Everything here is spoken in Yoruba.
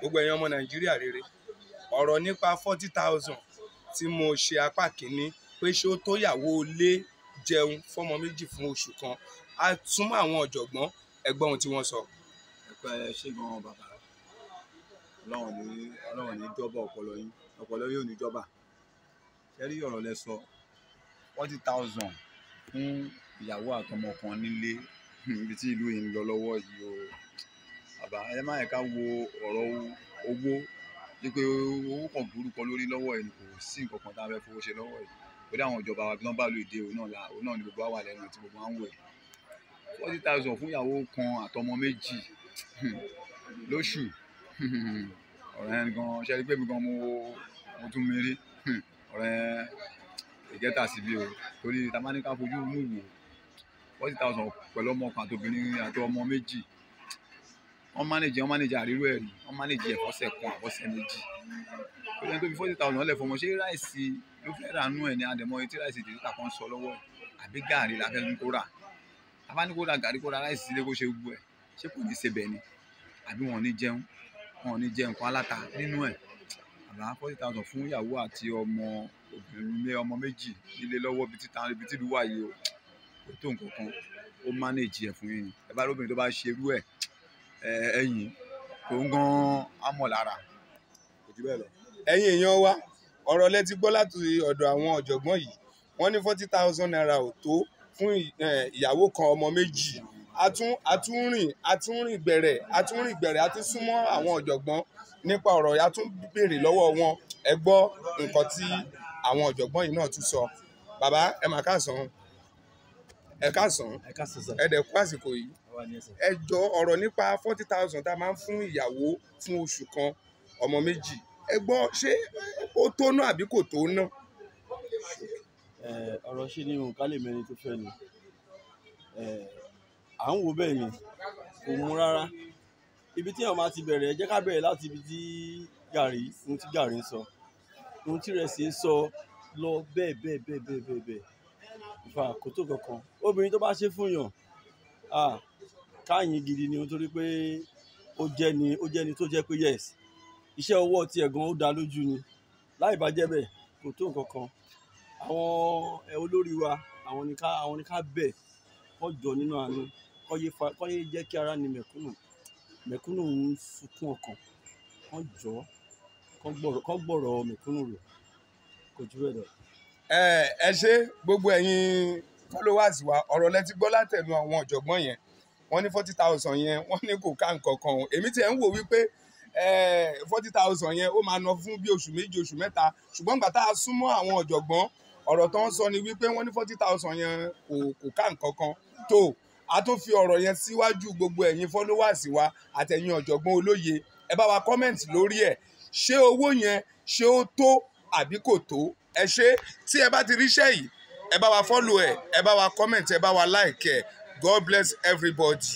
Gbogbo ẹ̀yin ọmọ Nàìjíríà rere, ọ̀rọ̀ nípa 40,000 tí mo ṣe apá kìíní pé ṣé ó tó yàwó lé jẹun fọ́mọ méjì fún oṣù kan. A súnmọ́ àwọn ọ̀jọ̀gbọ́n, ẹ gbọ́ ohun tí wọ́n sọ. Ẹ pẹ́ ṣé gan bàbá. Ọlọ́run ní jọba ọpọlọ yín, ọpọlọ yóò ní jọba. Ṣé rí ọ̀rọ̀ lẹ sọ? 40,000 fún ìyàwó àtọmọ kan nílé, ibi tí ìlú yìí ń lọ lọ́wọ́ yìí o. Bàbá, ẹ má yẹ ká wo ọ̀rọ̀ owó wípé owó kan burúkọ lórí lọ́wọ́ yìí, kò sí nǹkan kan tá a fẹ́ fowó ṣe lọ́wọ́ yìí. Torí àwọn ìjọba wa bí wọ́n bá lò èdè òun náà la, òun náà ni gbogbo wa wà lẹ́nu tí gbogbo wa ń wò yìí. 40,000 fún ìyàwó kan àtọmọ méjì lóṣù. Ọ̀rọ̀ yẹn gan, ṣe rí pé mi gan mo tún mi rí. Ọ̀rọ̀ yẹn ìgẹ́ta síbí o. Torí ta bá ní ká fojú inú wò, 40,000 pẹ̀lú ọmọ kan àti obìnrin àti ọmọ méjì. Wọ́n manage àríró ẹ̀ rí, wọ́n manage ẹ̀ fọ́sẹ̀ kan àbọ̀sẹ̀ méjì. Torí ẹni tó fi 40,000 lẹ̀ fọmọ, ṣé rice ló fẹ́ rà nú ẹ̀ ní àdẹ̀mọ́ etí rice tìrìtà kan sọ lọ́wọ́ ẹ̀, àbí gààrí la fẹ́ ní kó rà? A bá ní kó ra gààrí, kó ra rice sílé, kó ṣe gbogbo ẹ̀, ṣé kò ní ṣe bẹ̀ ni? Àbí wọn ò ní jẹun, wọn ò ní jẹ nǹkan aláta nínú ẹ̀? Bàbá, 40,000 fún ìyàwó àti ọmọ obìnrin, ọmọ méjì nílé lọ́wọ́, ibi títa, ibi tí ìlú wà yìí o, kò tó nǹkan kan. Ó manage ẹ̀ fún yín ni. Ẹ bá rí obìnrin tó bá ṣe irú ẹ̀, ẹ̀yìn tó ń gan á mọ̀ lára. Kò jù bẹ́ẹ̀ lọ. Ẹ̀yin èèyàn wa, ọ̀rọ̀ lẹ ti gbọ́ láti ọ̀dọ̀ àwọn ọ̀jọ̀gbọ́n yìí. Wọ́n ní ₦40,000 ò tó fún ìyàwó kan, ọmọ méjì. A tún rìn gbẹ̀rẹ̀, a tún rìn gbẹ̀rẹ̀, a tún súnmọ́ àwọn ọ̀jọ̀gbọ́n nípa ọ̀rọ̀ yìí, a tún béèrè lọ́wọ́ wọn. Ẹ gbọ́ nǹkan tí àwọn ọ̀jọ̀gbọ́n yìí náà tún sọ. Bàbá, ẹ mà káàsán, ẹ káàsán. Ẹ káàsán sir. Ẹ dẹ̀ kú àsìkò yìí. Ẹ jọ, ọ̀rọ̀ nípa 40,000 tá a máa ń fún ìyàwó fún oṣù kan, ọmọ méjì, ẹ gbọ́, ṣé ó tó ná àbí kò tó ná? Ọ̀rọ̀ ṣe ni òǹkà lè mẹni tó fẹ́ ni. À ń wo bẹ́ẹ̀ ni kò mú rárá. Ibi tí èèyàn máa ti bẹ̀rẹ̀, ẹ jẹ́ ká bẹ̀rẹ̀ láti ibi tí gàrí, ohun tí gàrí ń sọ, ohun tí ìrẹsì ń sọ lọ, bẹ́ẹ̀ bẹ́ẹ̀ bẹ́ẹ̀ bẹ́ẹ̀ bẹ́ẹ̀ bẹ́ẹ̀. Ìfà kò tó kankan. Obìnrin tó bá ṣe fún yàn, ah, káyìn gidi ni, nítorí pé ó jẹ́ ni tó jẹ́ pé yes, iṣẹ́ ọwọ́ tiẹ̀ gan ó dá lójú ni. Láì bá jẹ́ bẹ́ẹ̀, kò tó nǹkan kan. Àwọn olórí wa, àwọn ni ká bẹ̀ kó jọ nínú àánú, kó yé jẹ́ kí ara ni mẹ̀kúnnù. Mẹ̀kúnnù ń sunkún ọkàn. Kó jọ, kó gbọ́rọ̀ mẹ̀kúnnù rò. Kò jù bẹ́ẹ̀ lọ. Ẹ ṣé, gbogbo ẹ̀yin followers wa, ọ̀rọ̀ lẹ ti gbọ́ látẹnu àwọn ọ̀jọ̀gbọ́n yẹn. Wọ́n ní 40,000 yẹn, wọ́n ní kò ká nǹkan kan o. Èmi tiẹ̀ ń wò wípé 40,000 yẹn, ó máa ná fún bí oṣù 2, oṣù 3, ṣùgbọ́n ìgbà tá a súnmọ́ àwọn ọ̀jọ̀gbọ́n, ọ̀rọ̀ tó ń sọ ni wípé wọ́n ní 40,000 yẹn kò ká nǹkan kan tó. A tún fi ọ̀rọ̀ yẹn síwájú gbogbo ẹ̀yin followers wa àtẹ̀yin ọ̀jọ̀gbọ́n olóye. Ẹ bá wa comment lórí ẹ̀. Ṣé owó yẹn, ṣé ó tó àbí kò tó? Ẹ ṣé. Tí ẹ bá ti ríṣẹ́ yìí, ẹ bá wa follow ẹ, ẹ bá wa comment, ẹ bá wa like ẹ. God bless everybody.